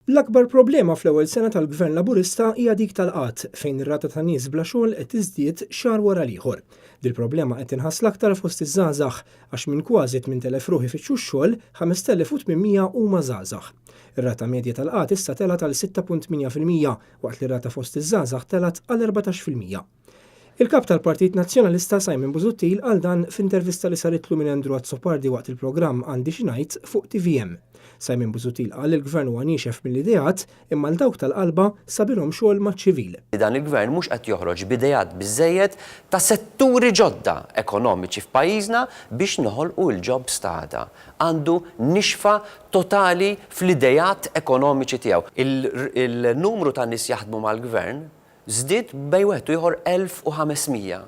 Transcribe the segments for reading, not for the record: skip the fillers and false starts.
L-akbar problema fl-ewwel sena tal-Gvern Laburista hija dik tal-qgħad, fejn ir-rata ta' nies bla xogħol qed tiżdied xahar wara l-ieħor. Dil-problema qed tinħass l-aktar fost iż-żgħażagħ, għax minn kważi 8,000 ruħ ifittxu x-xogħol, 5,800 huma żgħażagħ. Ir-rata medja tal-qgħad issa telgħet għal 6.8% waqt li r-rata fost iż-żgħażagħ telgħet għal 14%. Il-Kap tal-Partit Nazzjonalista Simon Busuttil qal dan f'intervista li saritlu minn Andrew Azzopardi waqt il-programm Għandi Xi Ngħid fuq tvm. Simon Busuttil qal li l-Gvern huwa niexef mill-ideat imma 'l dawk tal-qalba sabilhom xogħol maċ-ċivil. Dan il-Gvern mhux qed joħroġ b'ideat biżżejjed ta' setturi ġodda ekonomiċi f'pajjiżna biex noħolqu l-jobs ta' għada. Għandu nixfa totali fl-ideat ekonomiċi tiegħu. Il-numru ta' nies jaħdmu mal-Gvern Żdied bejn wieħed u ieħor 1,500.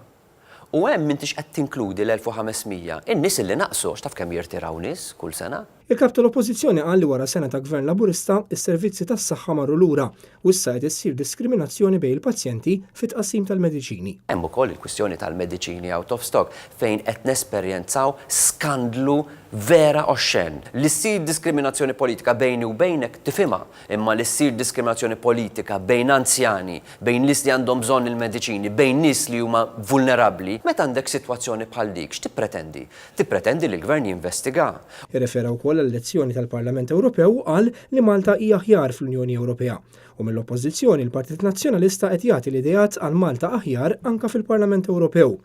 U hemm m'intix qed tinkludi l-1,500 in-nies illi naqsu għax taf kemm jirtiraw nies kull sena. Il-Kap tal-Oppożizzjoni qal li wara sena ta' Gvern Laburista, is-servizzi tas-saħħa marru lura u issa qed issir diskriminazzjoni bejn il-pazjenti fit-tqassim tal-mediċini. Hemm ukoll il-kwistjoni tal-mediċini out of stock fejn qed nesperjenzaw skandlu vera oxxen. Li ssir diskriminazzjoni politika bejni u bejnek tifhimha, Imma li ssir diskriminazzjoni politika bejn anzjani, bejn nies li għandhom bżonn il-mediċini, bejn nies li huma vulnerabbli, meta għandek sitwazzjoni bħal dik, x'tippretendi? Tippretendi li l-Gvern jinvestiga. Irrefera wkoll għall-elezzjoni tal-Parlament Ewropew u qal li Malta hija aħjar fl-Unjoni Ewropea. U mill-Oppożizzjoni l-Partit Nazzjonalista qed jagħti l-ideat għal Malta aħjar anke fil-Parlament Ewropew.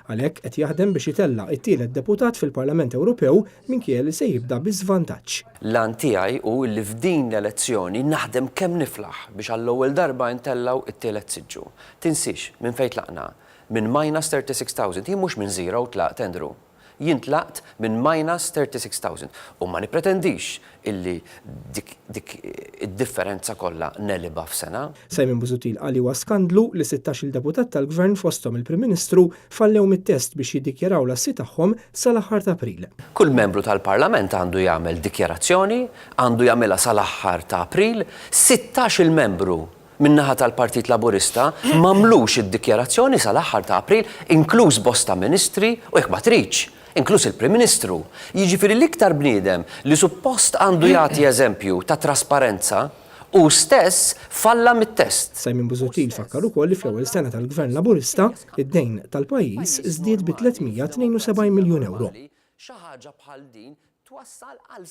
Għalhekk qed jaħdem biex itella' t-tielet deputat fil-Parlament Ewropew minkejja li se jibda bi żvantaġġ. L-għan tiegħi hu li f'din l-elezzjoni naħdem kemm niflaħ biex għall-ewwel darba intellgħu t-tielet siġġu. Tinsiex minn fejn tlaqna. Minn minus 36,000. Jien mhux minn zero tlaqt, Andrew. Jien tlaqt minn minus 36,000. U ma nippretendix illi dik dik id-differenza kollha negħlibha f'sena. Simon Busuttil qal li huwa skandlu li sittax-il deputat tal-Gvern fosthom il-Prim Ministru fallew mit-test biex jiddikjaraw l-assi tagħhom sal-aħħar ta' April. Kull membru tal-Parlament għandu jagħmel dikjarazzjoni, għandu jagħmilha sal-aħħar ta' April. Sittax-il membru min-naħa tal-Partit Laburista m'għamlux id-dikjarazzjoni sal-aħħar ta' April, inkluż bosta ministri u jekk ma tridx, inkluż il-Prim Ministru. Jiġifieri l-iktar bniedem li suppost għandu jagħti eżempju ta' trasparenza, hu stess falla mit-test. Simon Busuttil fakkar ukoll li fl-ewwel sena tal-Gvern Laburista, id-dejn tal-pajjiż żdied bi 372 miljun ewro. Xi ħaġa bħal din twassal għal.